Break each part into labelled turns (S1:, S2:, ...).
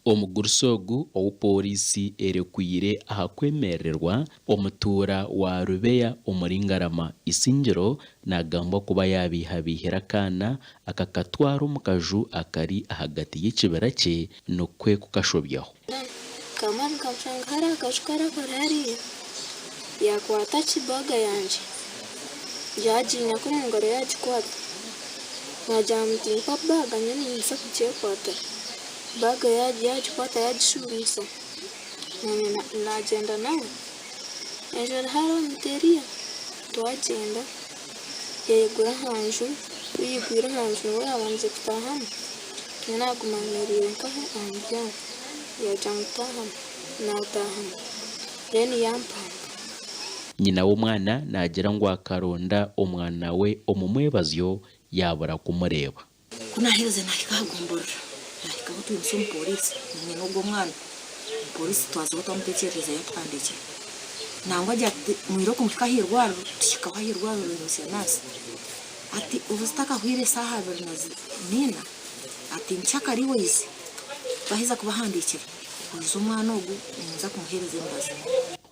S1: Omugurusi ogu ou Pooriisi erekwire aha kwemerererwa, omutuura wa Rubeya omuri Ngarama Isingiro nagambwa kuba yabeihabeihire akaana akakatwara omu kaju akari ahagati y'ekibira kye nikwo kukashobyaho.
S2: Nkamara nkamushanga hariya akaju kariya kari hariya, yaakwata ki baaga yangye, yaagiinyaka omu ngaro yaagikwata. Naagira ngu mpa baaga nyowe niinyija kugyekwatira. Baaga yaagikwata yaagishuumisa, naanye naagyenda nawe. Enju eri hare omu miti eriya, twagyenda, yaayegura aha nju, ku yaigwire aha nju niwe yaabandize kutaahamu, nyowe naaguma nyemereire nkahe aha muryango, yaagira ngu taahamu, naataahamu, then yampamba.
S1: Nyina w'omwana naagira ngu akaronda omwana we omu mwebazyo yaabura kumureeba.
S3: Ku naaherize naahika aha gomborora, naahikaho twimutsya omupooriisi naanye n'ogwo omwana. Omupooriisi twazaho twamuteekyerereza yaatuhandiikira. Nangwa agira ati mwire okumuhika aha irwariro, tuhikaho aha irwariro baimutsya naasi. Ati obu zitakahweire esaaha abiri na naina, ati nkyakare iwe oize, baaheza kubahandiikira, oize omwana ogu ninza kumuheereza emibazi.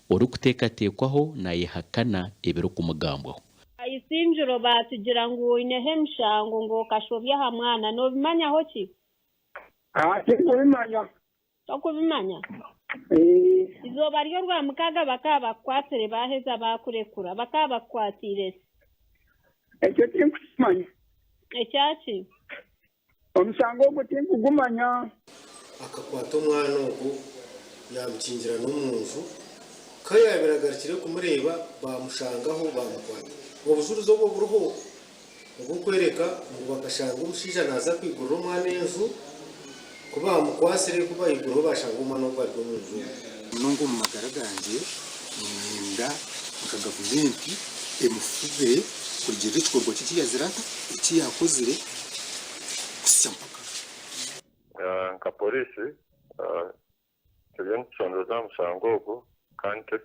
S1: Orikuteekateekwaho naayehakana ebirikumugambwaho.
S4: Isingiro baatugira ngu oineho emishango ngu okashobya aha mwana. Noobimanyaho ki?
S5: Tinkubimanya.
S4: Tokubimanya? Eizooba ry'Orwamukaaga bakaba bakukwatsire baaheza baakurekura. Bakaba bakukwatiire ki?
S5: Ekyo tinkukimanya.
S4: Ekya ki?
S5: Omushango ogwo tinkugumanya.
S6: Akakwata omwana ogwo yaamukingirana omu nju. Ku yaabaire agarukire kumureeba, baamushangaho baamukwata. Obujurizi obwo buriho oburikworeka ngu bakashanga omushaija naaza kwigurira omwana enju, ku baamukwatsire, ku baigwireho baashanga omwana ogwo ari omu nju omwo.
S7: Munonga omu magara gangye niinyenda nka gavumenti emufubire kurugiirira ekikorwa kye eki yazire ata, eki yakozire kuhitsya mpaka.
S8: Nka Pooriisi turiyo nitucondooza aha mushango ogu kandi.